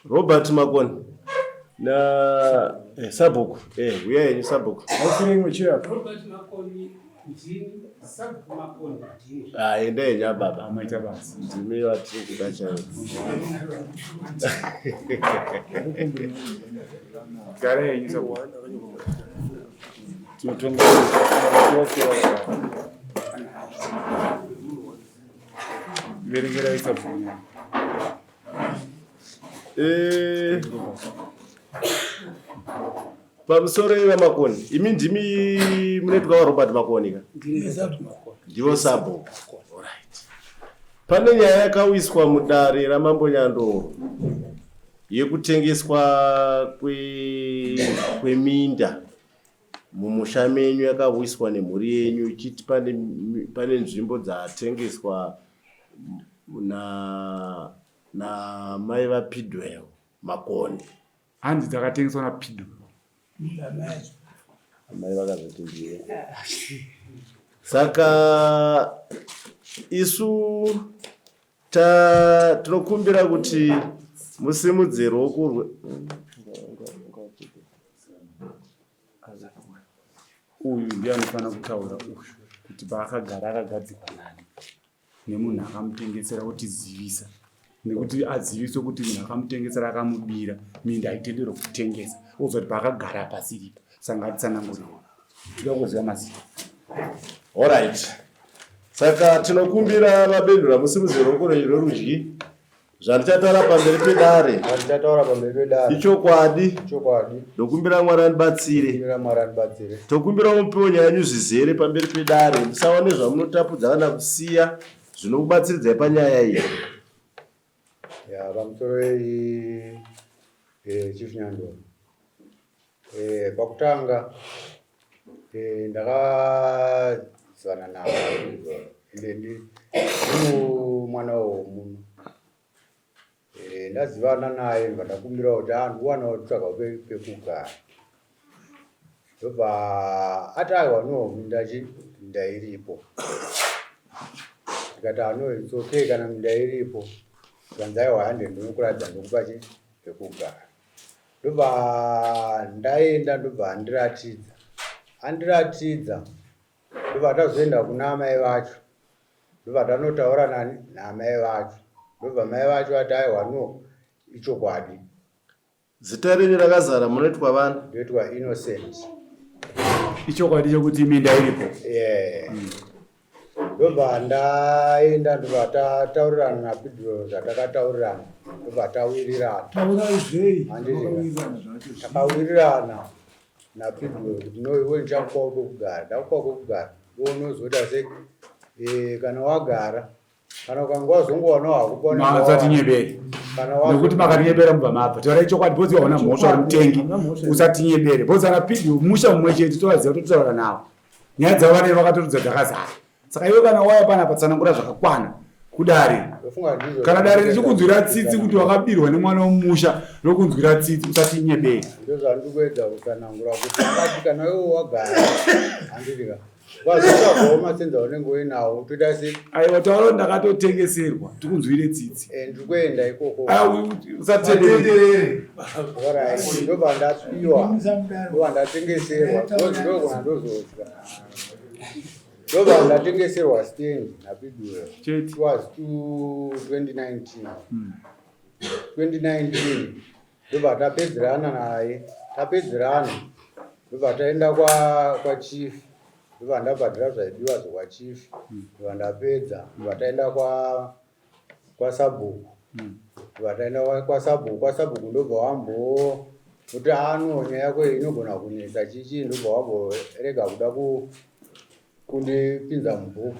Robert Makoni na eh, sabhuku eh, uya yenyu sabhuku. Hausiri imwe chira. Robert Makoni ndini, sabhuku Makoni ndini. Ah, enda yenyu ababa. Amaita basa. Ndimi vatiri kuda chaivo. Gara yenyu sabhuku. Tinotonga. Verengerai sabhuku. Eh, pamusoro vamakoni imi ndimi munoitwa varobert makoni ka ndivo sabhuku Alright. Pane nyaya yakawiswa mudare ramambo Nyandoro yekutengeswa kweminda mumusha menyu yakawiswa nemhuri yenyu ichiti pane, pane nzvimbo dzatengeswa na namai vaPidwell Makoni. Hanzi dzakatengeswa naPidwell. Amai vakazoti ndiye. Saka isu ta tinokumbira kuti musimudze ruoko rwe Uyu ndiye anofanira kutaura uyu kuti paakagara akagadzikwa nani nemunhu akamutengesera otizivisa nekuti aziviswe kuti munhu akamutengesera akamubira minda haitenderwe kutengesa oziva kuti paakagara pasiripo saka ngatitsananguriwo tinoda kuziva mazita. Alright. Saka tinokumbira vaBendura musimudze ruoko rwenyu rwerudyi. Zvandichataura pamberi pedare. Zvandichataura pamberi pedare. Ichokwadi. Ichokwadi. Ndokumbira Mwari andibatsire. Ndokumbira Mwari andibatsire. Tokumbira mupiwe nyaya yenyu zvizere pamberi pedare. Musawane zvamunotapudza kana kusiya zvinokubatsiridzai panyaya iyi. Ya, pamusoro iyi eh, Chief Nyandoro. Eh, pakutanga eh, ndakazivana navo ende ndi mwana womuno eh, ndazivana naye ndibva ndakumbira kuti ah, ndikuwanawo kutsvaga pekugara ndobva ati aiwa no minda chi minda iripo ndikati ah, no it's okay kana minda iripo zvanzi aiwa hande ndinokuratidza ndokupa chi pekugara Ndobva ndaenda ndobva andiratidza. Andiratidza ndobva tazoenda kuna amai vacho. Ndobva tanotaura nani naamai vacho. Ndobva mai vacho vati aiwa no ichokwadi. Zita renyu rakazara munoitwa vani? Ndoitwa Innocent. Ichokwadi chekuti minda iripo. Yeah. Ndobva ndaenda ndobva tataurirana naPedro zvatakataurirana ndobva tawirirana. Taurai zvei? Takawirirana naPedro kuti no iwe ndichakupawo kwekugara ndakupawo kwekugara iwe unozoita sei eh, kana wagara kana ukange wazongowanawo hako usatinyebere nekuti makatinyebera mubva mabva taurai chokwadi bhozi waona mhosva uri mutengi usatinyebere bhozi ana pidi musha mumwe chete tovaziva totaura nawo nyaya dzavo vanenge vakatorudza dzakazara saka iwe kana waya panapa tsanangura zvakakwana kudare kana dare richikunzwira tsitsi kuti wakabirwa nemwana wemumusha rokunzwira tsitsi usatinyebere ndozvandikuedza kutsanangura kuti akati kana iwe wagara handitika wazotsvagawo masenza unenge uinawo toita se aiwa taura ndakatotengeserwa tikunzwire tsitsi eh, ndiri kuenda ikoko usatenderere orit ndobva ndapiwa ndobva ndatengeserwa ndogona ndozodya ndobva ndatengeserwa stand napidura it was 2019 2019 ndobva tapedzerana naye tapedzerana ndobva taenda kwachief ndobva ndabhadhira zvaidiwa zvekwachief ndobva ndapedza ndobva taenda kwa kwasabhuku ndobva taenda kwasabhuku kwasabhuku ndobva wambo kuti ano nyaya yako inogona kunetsa chichi ndobva wamborega kuda kundipinza mubhuku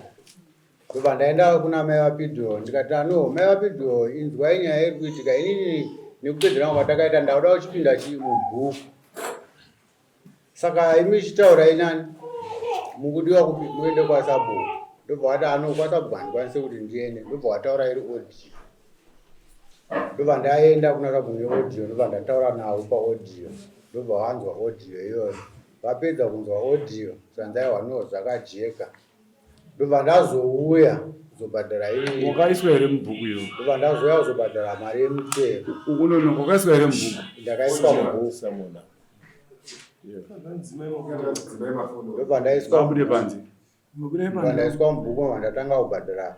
Ndobva ndaenda kuna mai vaPidro ndikati ah, no mai vaPidro inzwai nyaya iri kuitika inini nekupedzerana kwatakaita ndakuda kuchipinda mubhuku saka imi chitaurai nani mukudiwa kupi muende kwasabhuku ndobva wati ano ah, kwasabhuku handikwanise kuti ndiende ndobva wataura iri audio ndobva ndaenda kuna sabhuku neaudio ndobva ndataura navo paaudio ndobva wanzwa audio iyoyo vapedza kunzwa audio zvanzi aiwa no zvakajeka ndobva ndazouya Kuzobhadhara ii. Wakaiswa here mubhuku iwe? Ndobva ndazouya kuzobhadhara mari yemutero. Unonoka wakaiswa here mubhuku? Ndakaiswa mubhuku. Samona. Ndobva ndaiswa Ngabude panze. Ndobva ndaiswa mubhuku ndobva ndatanga kubhadhara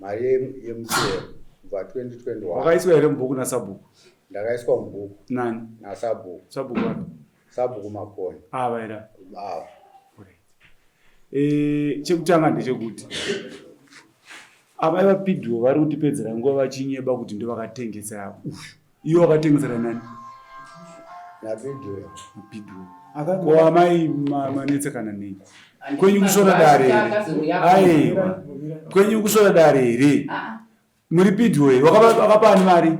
mari yemutero kubva 2021. Wakaiswa here mubhuku nasabhuku? Ndakaiswa mubhuku. Nani? Nasabhuku. Sabhuku wapi? Sabhuku Makoni. Ava here? Ava. Eh, chekutanga ndechekuti amai vapidhiwo vari kutipedzera nguva vachinyeba kuti ndovakatengesera uyu iwe wakatengesera nani Napidhiwo. Napidhiwo. Ko amai manetsekana nei? Kwenyu kusvora dare here? Aiwa. Kwenyu kusvora dare here? Muri pidhiwo here? Wakapa ani mari?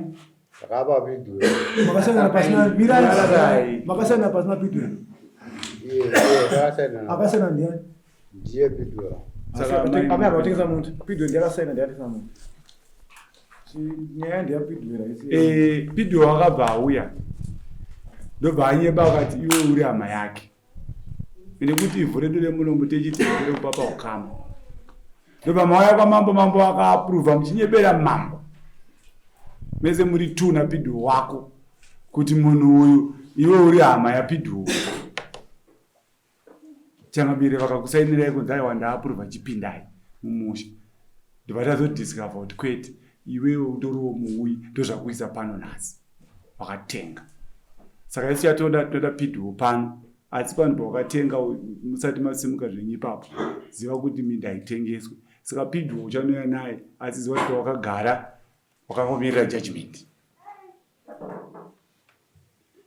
Ndakapa pidhiwo. Makasainana pasina mirai. Makasainana pasina pidhiwo. Iye, iye, takasainana. Akasaina ndiani? Ndiye pidhiwo. Saka amai amai akatengesa muntu. Pidhiwo ndiye akasaina ndiye akatengesa muntu. Nyaya ndiya pidhiwo haisi. Eh, pidhiwo akabva auya. Ndobva anyeba akati iwe uri hama yake. Nekuti ivhu redu remuno techiti ndere kupa paukama. Ndobva mauya kwamambo, mambo akaapuruvha muchinyebera mambo. Mese muri two naPidhiwo wako kuti munhu uyu iwe uri hama yaPidhiwo. Changamire vakakusainirai kunzi aiwa ndaapuruvha chipindai mumusha. Ndobva tazodiscover kuti kwete iwewe utoriwo muuyi ndozvakuisa pano nhasi. Wakatenga. Saka isu chatoda tinoda Pidhiwo pano. Asi panhu pawakatenga musati masimuka zvenyu ipapo ziva kuti minda haitengeswe. Saka Pidhiwo uchanouya naye asi ziva kuti pawakagara wakangomirira judgment.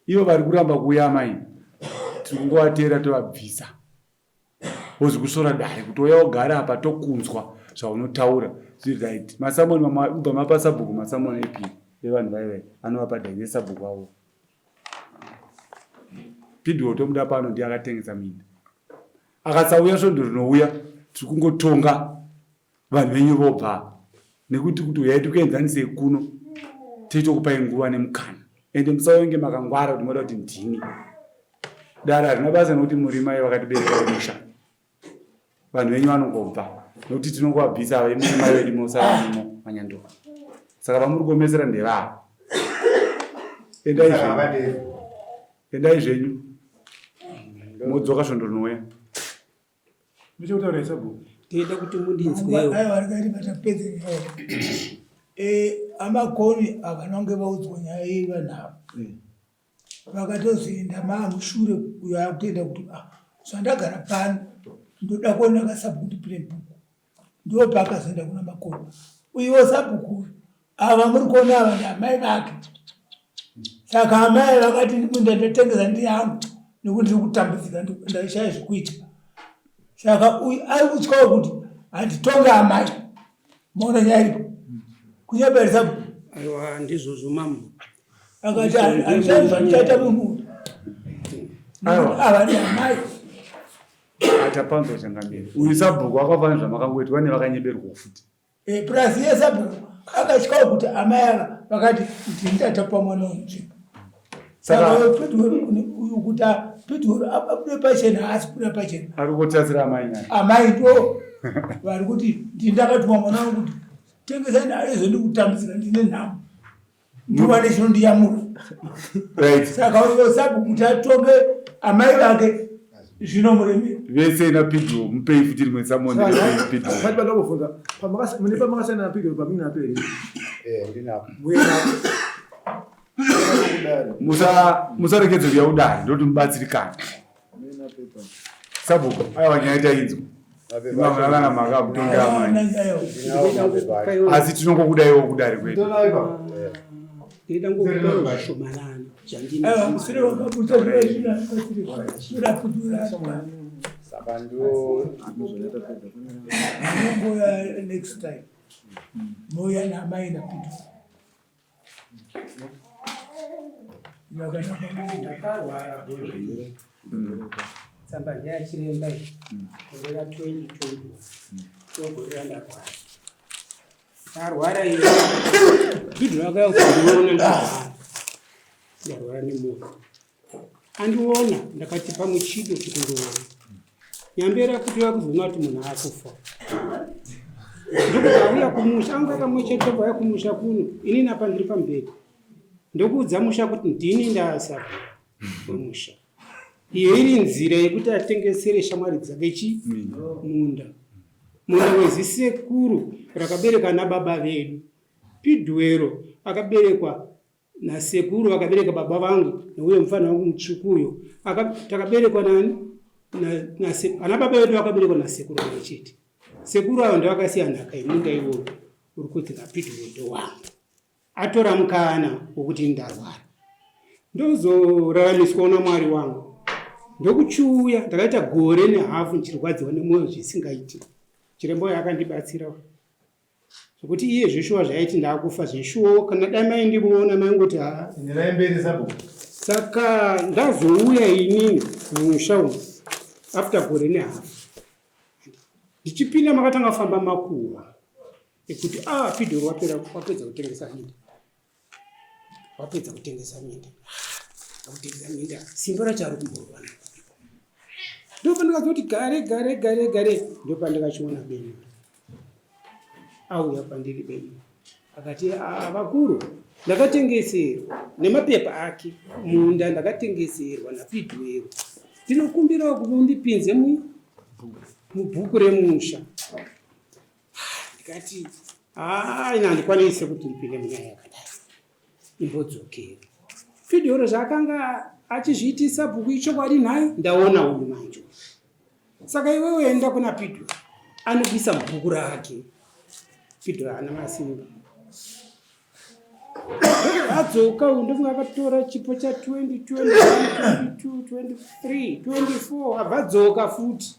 Ivo vari kuramba kuuya amai tiri kungovateera tovabvisa. Wozi kusvora dare kuti ouya wogara apa tokunzwa zvaunotaura zviri right. Masamoni ubva mapa sabhuku masamoni epi evanhu vaive anovapa dare nesabhuku avo. Pidhiwo tomuda pano ndiye akatengesa minda. Akasauya svondo rinouya tiri kungotonga vanhu venyu vobva nekuti kuti uyai tikuenzanisei kuno tiitokupai nguva nemukana. Ende musaonge makangwara kuti moda kuti ndini. Dare harina basa nekuti muri mai vakatibereka vemusha. Vanhu venyu vanongobva nekuti tinongovabvisa ava imi mai vedu mosara muno manyandoro. Saka vamuri kuomesera ndevava. Endai zvenyu. Endai zvenyu. Modzoka svondo rinouya. Ndichakutaura sabhuku. Ndinoda kuti mundinzwewo. Aiwa regai ndipatapedze nyaya. Eh, amakoni havana kunge vaudzwa nyaya yevanhu ava. Vakatozoenda maamushure uyo akutoenda kuti ah, zvandagara pano ndoda kuona kasabhuku ndipire bhuku. Ndipo paakazoenda kuna Makoni. Uyuwo sabhuku uyu ava muri kuona ava ndiamai vake. Saka amai vakati minda ndatengesa ndiyangu nekuti ndiri kutambudzika ndaishaya zvekuita. Saka uyu ari kutyawo kuti handitonge amai. Maona nyaya iripo. Kunyebera sabhuku. Aiwa ndizvozvo mambo. Akati handishayi zvandichaita munhu uyu. Aiwa. Ava ndiamai. Atapanzwa changamire. Uyu sabhuku akafanira zvamakangoitwa nevakanyeberwa futi. Eh, plus iye sabhuku akatyawo kuti amai ava vakati ndini ndatapa mwana uyu nzvimbo. Saka uyu kuti Pidgori abude pachena haasi kubuda pachena. Ari kutatsira amai nyaya. Amai ndo vari kuti ndini ndakatuma mwana wangu kuti tengesai nayo izvo ndikutambudzika ndine nhamo. Ndiwane chinondiyamura. Right. Saka uyo sabhuku kuti atonge amai vake zvinomuremera. Vese naPidgori mupei futi rimwe samoni rePidgori. Pati pandakubvunza, mune pamakasaina naPidgori pamuinapo here? Eh, ndinapo. Muinapo. Musaregedze kuuya kudare ndokuti mubatsirikane. Sabhuku, aiwa nyaya tainzwa. Imamuna maka kutonga amai. Ndinawo mapepa acho. Asi tinongokudaiwo kudare kwedu. Ndinoda ngokupa zvishomanana Aiwa, musiri zvandinazvo. wakabuda zvinoda kudura. Saka ndo Munongoya next time. Mouya naamai naPidgori. Ndakarwara. Tsamba ndeyachiremba iyi. Gore ra 2021. Ndogore randarwara. Ndarwara iyo. Bhidho rakauya kundiona ndarwara. Ndarwara nemoyo. Andiona ndakati pamwe chido chekundiona. Nyambera kuti vakuzoona kuti munhu akufa. Ndokubva auya kumusha, anga kamwe chete ndobva auya kumusha kuno. Inini apa ndiri pamberi. Ndokuudza musha kuti ndini ndasabhuku wemusha. Iyo iri nzira yekuti atengesere shamwari dzake chi munda. Munda wezisekuru rakabereka nababa vedu. Pidhuwero akaberekwa nasekuru vakabereka baba vangu neuyo mufana wangu mutsvuku uyo takaberekwa nani ana baba vedu vakaberekwa nasekuru vamwe chete. Sekuru avo ndovakasiya nhaka yemunda iwoyo uri kuti naPidhuwero ndowangu. Atora mukana wokuti ndarwara ndozoraramiswa naMwari wangu ndokuchiuya ndakaita gore nehafu ndichirwadziwa nemwoyo zvisingaiti. Chiremba uyo akandibatsira zvekuti iye zveshuwa zvaiti ndakufa zveshuwa kana dai maindimuona maingoti haa. Enderai mberi sabhuku. Saka ndazouya inini mumusha umu after gore nehafu ndichipinda makatanga kufamba makuhwa ekuti ah Pidoro wapera wapedza kutengesa minda wapedza kutengesa minda akutengesa minda simba racho ari kumborwana ndopandikazoti gare gare gare gare ndopandikachiona benyu auya kwandiri benyu akati ah, vakuru ndakatengeserwa nemapepa ake munda ndakatengeserwa napidwero ndinokumbirawo kuti undipinze mubhuku remusha. Ndikati haa ini handikwanise kuti ndipinde munyaya yakadai, imbodzokera. Fidhoro zvaakanga achizviitisa bhuku ichokwadi nhai, ndaona uyu manje. Saka iwewe enda kuna Pidhoro anokuisa mubhuku rake. Pidhoro haana masimba. Adzoka uyu ndofunga akatora chipo cha 20, 21, 22, 23, 24 abva adzoka futi.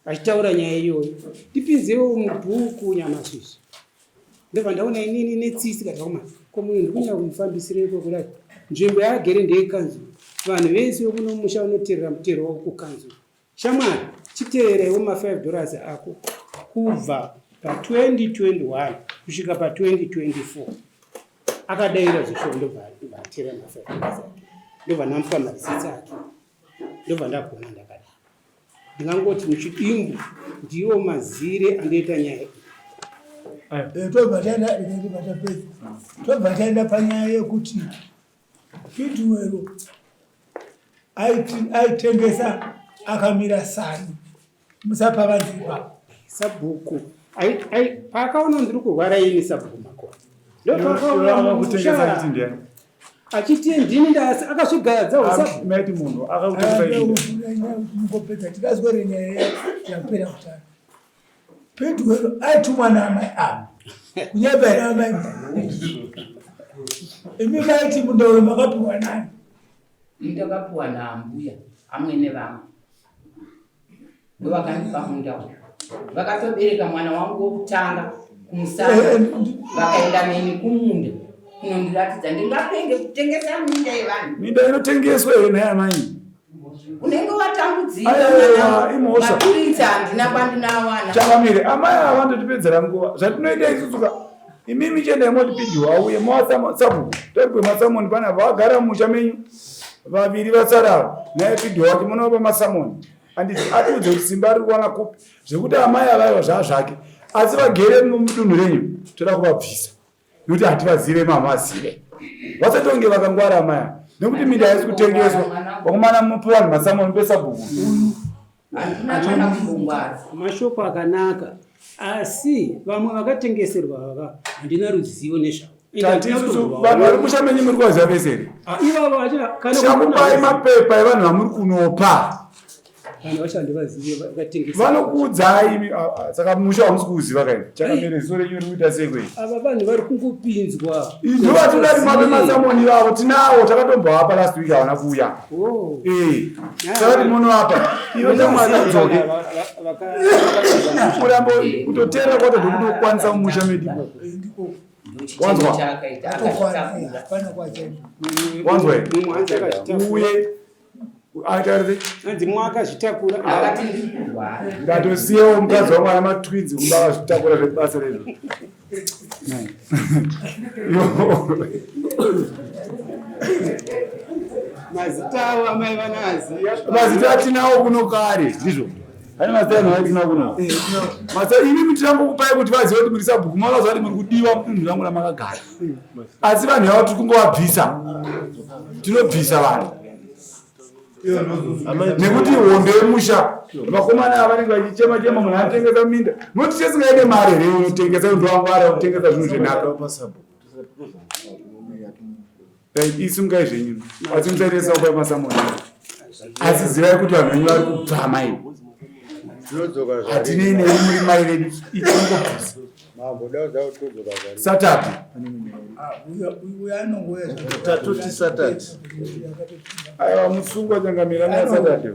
Achitaura nyaya iyoyo ndipinzewo mubhuku nyamasvisvi ndobva ndaona inini netsitsi kati vakomana ko munhu ndikunyanya kumufambisireiko kudai nzvimbo yaagere ndeyekanzuru vanhu vese vekuno musha vanoterera mutero wavo kukanzuru shamwari chiteeraiwo ma5 dollars ako kubva pa2021 kusvika pa2024 akadaira zveshuwa ndobva ateera ma5 dollars ake ndobva ndamupa marisitsi ake ndobva ndagona ndakadaro Ndingangoti muchidimbu ndiwo mazire andoita nyaya iyi. Eh, tobva taenda tapedza tobva taenda panyaya yekuti Pidwero aitengesa akamira sani musapa vanhu ipapo. Sabhuku paakaona ndiri kurwara ini sabhuku makore ndopakaona kutengesa chiti ndiani achiti ndini ndasi akazvigadza usaiti munhu akakutengopedza tikazwere nyaya yapera kutanga pedwero aitumwa naamai ava kunyeba naamai imi maiti munda uyo makapiwa nani ndakapiwa naambuya amwene vangu ndovakandipa munda uyu vakatobereka mwana wangu wokutanga kumusana eh, eh, vakaenda neni kumunda kunondiratidza ndingapenge kutengesa minda yevanhu minda inotengeswa here nhai amai unenge watambudzikaimhosvamapurisa handina kwandinawana changamire amai ava vandotipedzera nguva zvatinoita isusu ka imimi chiendai motipidhiwa auye mowatsapu taigwe masamoni panapa vagara mumusha menyu vaviri vasara naye pidhiwa wake munovapa masamoni anditi atiudze kuti simba riri kuwana kupi zvekuti amai avaiwa zvaa zvake asi vagere mudunhu renyu toda kuvabvisa nekuti hativazive mamazive vasatonge vakangwara amai ava nekuti minda haisi kutengeswa vakomana mupe vanhu masamoni pesabhuku Mashoko akanaka asi vamwe vakatengeserwa vava handina ruzivo nezvavo. Tati isusu vanhu vari musha menyu muri kuvaziva vese here? Ah, ivavo vachina kana Chakupai mapepa evanhu vamuri kunopa. Vanhu vacho handivazive vakatengesa. Vanokuudzai imi ah, ah, saka musha wamusi kuuziva kaini. Chakamere ziso renyu riri kuita sei kwei? Ava vanhu vari kungopinzwa. Ndovatinoda kuti mape masamoni ivavo tinawo takatombovapa last week havana kuuya. Oh. Eh. Saka kuti munovapa. Iwe shamwari udzoke. Urambo kutoteerera kwato ndokutokwanisa mumusha medu ikoko. Wanzwa? Wanzwa here? Uye aitarise hanzi mwakazvitakura akati ndiri kurwara ndatosiyawo mukadzi wangu ana matwinzi kumba akazvitakura zvebasa rezvo mazita avo amai vanoaziva mazita atinawo kuno kare ndizvo. Pane mazita anhu aitina kuno. Mazita imi mutirangokupai kuti vazive kuti muri sabhuku makaziva kuti muri kudiwa mudunhu rangu ramakagara. Asi vanhu ava tiri kungovabvisa. Tinobvisa vanhu. Nekuti hondo yemusha vakomana ava vanenge vachichema chema munhu anotengesa minda. Munoti chesingaide mari here unotengesa ndowangwara kutengesa zvinhu zvenhaka. Isungai zvenyu asi musaitesa kupai masamoni asi zivai kuti vanhu venyu vari kubva mai hatinei nei muri mai vedu ichingobvisa saturday Tatoti Saturday. Aiwa musungwa changamira nesaturday.